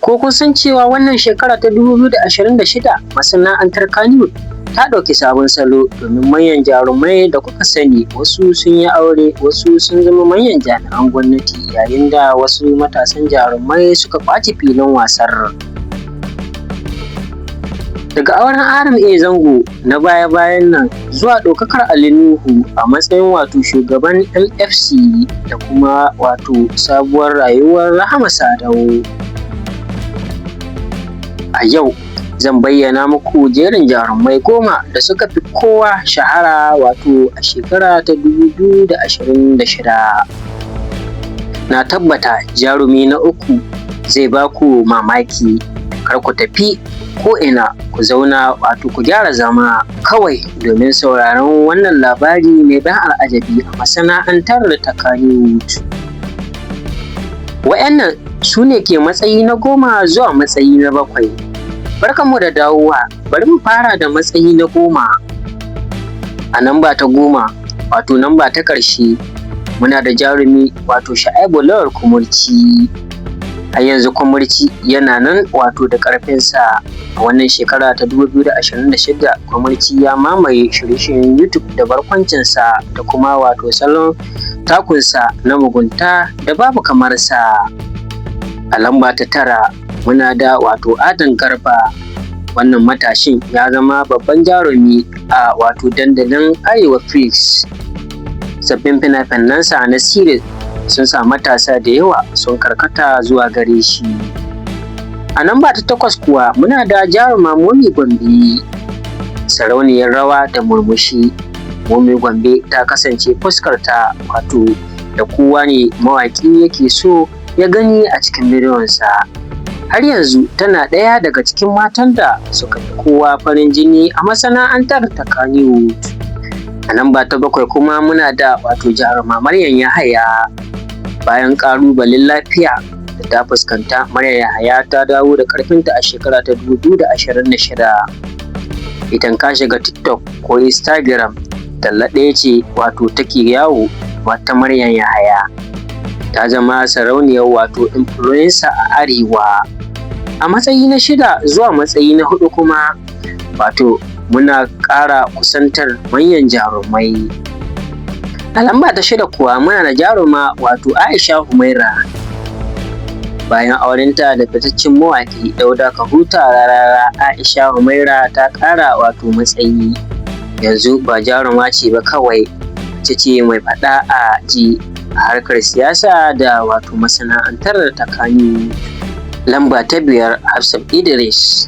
Ko kun san cewa wannan shekara ta 2026 masana'antar Kannywood ta ɗauki sabon salo, domin manyan jarumai da kuka sani wasu sun yi aure, wasu sun zama manyan jami'an gwamnati, yayin da wasu matasan jarumai suka ƙwace filin wasar. Daga auren Adam A. Zango na baya-bayan nan zuwa ɗaukakar Ali Nuhu a matsayin wato shugaban MFC da kuma wato sabuwar rayuwar Rahama Sadau. A yau zan bayyana muku jerin jarumai 10 da suka fi kowa shahara wato a shekara ta 2026. Na tabbata jarumi na uku zai ba ku mamaki. Kar ku tafi ko'ina, ku zauna, wato ku gyara zama kawai domin sauraron wannan labari mai ban al'ajabi a masana'antar ta Kannywood. Wa'yannan su ne ke matsayi na 10 zuwa matsayi na 7. Barkanmu da dawowa, bari mu fara da matsayi na 10. A namba ta 10, wato namba ta ƙarshe, muna da jarumi wato Sha'aibu Lawal Kumurci. Har yanzu Kumurci yana nan wato da ƙarfinsa. A wannan shekara ta 2026, Kumurci ya mamaye shirye-shiryen YouTube da barkwancinsa da kuma wato salon takunsa na mugunta da babu kamarsa. A lamba ta 9 muna da wato Adam Garba. Wannan matashin ya zama babban jarumi a wato dandalin Arewa Flix. Sabbin fina-finansa na series sun sa matasa da yawa sun karkata zuwa gare shi. A namba ta 8 kuwa muna da jaruma Momi Gombe, sarauniyar rawa da murmushi. Momi Gombe ta kasance fuskarta wato da kowa ne mawaƙi yake so ya gani a cikin bidiyonsa. Har yanzu tana ɗaya daga cikin matan da suka fi kowa farin jini a masana'antar ta Kannywood. A namba ta 7 kuma muna da wato jaruma Maryam Yahaya. Bayan ƙalubalen lafiya da ta fuskanta, Maryam Yahaya ta dawo da ƙarfinta a shekara ta 2026. Idan ka shiga TikTok ko Instagram, talla ɗaya ce wato take yawo wata Maryam Yahaya. Ta zama sarauniyar wato influencer a Arewa. A matsayi na 6 zuwa matsayi na 4 kuma, wato muna ƙara kusantar manyan jarumai. A lamba ta 6 kuwa muna da jaruma wato Aisha Humaira. Bayan aurenta da fitaccen mawaƙi Dauda Kahuta Rarara, Aisha Humaira ta ƙara wato matsayi. Yanzu ba jaruma ce ba kawai, mace ce mai faɗa a ji a harkar siyasa da wato masana'antar ta Kannywood. Lamba ta 5, Hafsat Idris.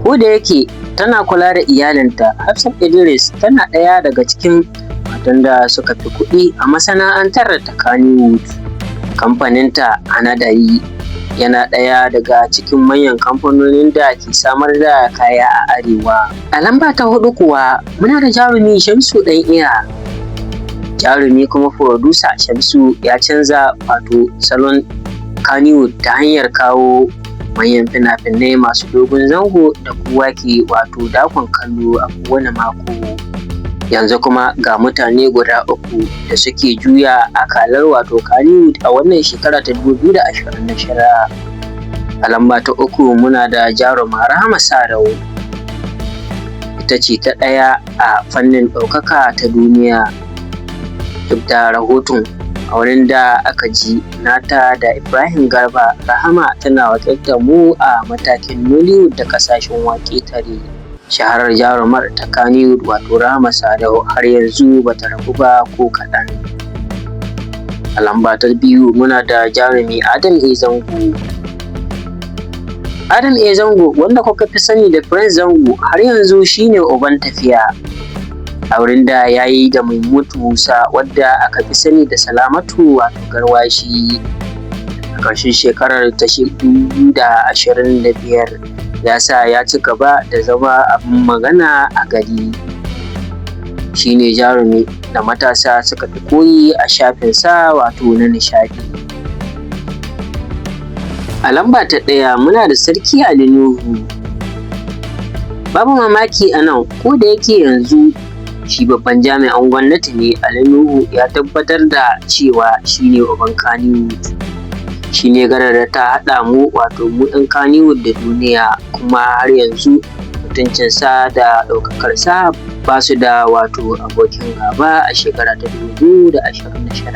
Ko da yake tana kula da iyalinta, Hafsat Idris tana ɗaya daga cikin matan da suka fi kuɗi a masana'antar ta Kannywood. Kamfaninta Anadari yana ɗaya daga cikin manyan kamfanonin da ke samar da kaya a Arewa. A lamba ta 4 kuwa muna da jarumi Shamsu Ɗan Iya. Jarumi kuma furodusa Shamsu ya canza wato salon Kannywood ta hanyar kawo manyan fina-finai masu dogon zango da kowa ke wato dakon kallo a kowane mako. Yanzu kuma ga mutane guda 3 da suke juya akalar wato Kannywood a wannan shekara ta 2026. A lamba ta 3 muna da jaruma Rahama Sadau. Ita ce ta ɗaya a fannin ɗaukaka ta duniya. Duk da rahoton auren da aka ji nata da Ibrahim Garba, Rahama tana wakiltar mu a matakin Nollywood da ƙasashen ƙetare. Shaharar jarumar ta Kannywood wato Rahama Sadau har yanzu bata ragu ba ko kaɗan. A lamba ta 2 muna da jarumi Adam A. Zango. Adam A. Zango, wanda kuka fi sani da Prince Zango, har yanzu shine uban tafiya. Auren da ya yi da Maimunatu Musa, wadda aka fi sani da Salamatu wato Garwashi, a ƙarshen shekarar ta 2025, ya sa ya ci gaba da zama abin magana a gari. Shi ne jarumi da matasa suka fi koyi a shafinsa wato na nishaɗi. A lamba ta 1 muna da Sarki Ali Nuhu. Babu mamaki a nan, ko da yake yanzu shi babban jami'an gwamnati ne, Ali Nuhu ya tabbatar da cewa shi ne uban Kannywood. Shine gadar da ta haɗa mu, wato mu 'yan Kannywood, da duniya, kuma har yanzu mutuncinsa da ɗaukakarsa ba su da wato abokin gaba a shekara ta 2026.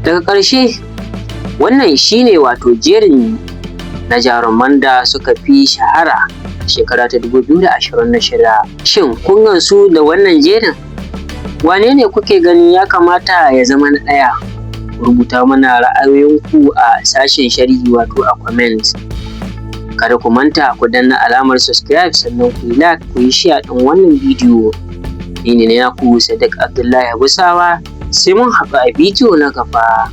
Daga ƙarshe, wannan shine wato jerin na jaruman da suka fi shahara a shekara ta 2026. Shin kun gamsu da wannan jerin? Wane ne kuke ganin ya kamata ya zama na ɗaya? Rubuta mana ra'ayoyinku a sashen sharhi, wato a comment. Kada ku manta ku danna alamar subscribe, sannan ku yi like, ku yi share ɗin wannan bidiyo. Ni ne naku Sadiq Abdullahi Busawa, sai mun haɗu a bidiyo na gaba.